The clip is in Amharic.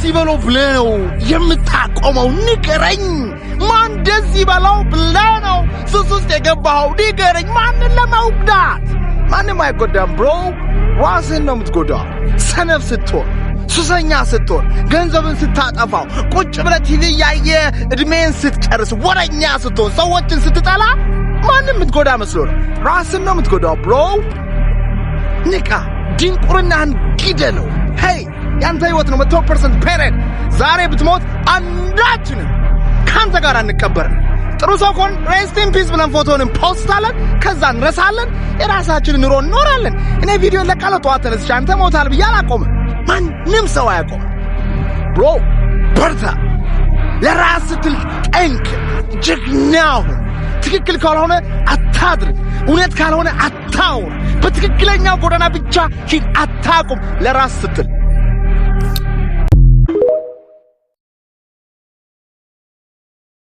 ይበለው ብለህ ነው የምታቆመው? ንገረኝ። ማን ደስ ይበለው ብለህ ነው ሱስ ውስጥ የገባኸው? ንገረኝ። ማንን ለመጉዳት? ማንም አይጎዳም bro። ራስህን ነው የምትጎዳው። ሰነፍ ስትሆን፣ ሱሰኛ ስትሆን፣ ገንዘብን ስታጠፋው፣ ቁጭ ብለህ ቲቪ እያየህ ዕድሜን ስትጨርስ፣ ወረኛ ስትሆን፣ ሰዎችን ስትጠላ ማንም የምትጎዳ መስሎ ነው። ራስን ነው የምትጎዳው bro። ንቃ። ድንቁርናህን ግደለው። Hey፣ ያንተ ህይወት ነው 100% period። ዛሬ ብትሞት አንዳችንም ከአንተ ጋር አንቀበርም። ጥሩ ሰው ከሆንክ rest in peace ብለን ፎቶን ፖስታለን፣ ከዛ እንረሳለን፣ የራሳችንን ኑሮ እንኖራለን። እኔ ቪዲዮ ለቃለሁ ጠዋት ተነስቼ አንተ ሞታል ብዬ አላቆምም። ማንም ሰው አያቆምም። Bro፣ በርታ። ለራስ ስትል ጠንክር፣ ጀግና ሁን። ትክክል ካልሆነ አታድርግ። እውነት ካልሆነ አታውር። በትክክለኛው ጎዳና ብቻ ሂድ፣ አታቁም። ለራስ ስትል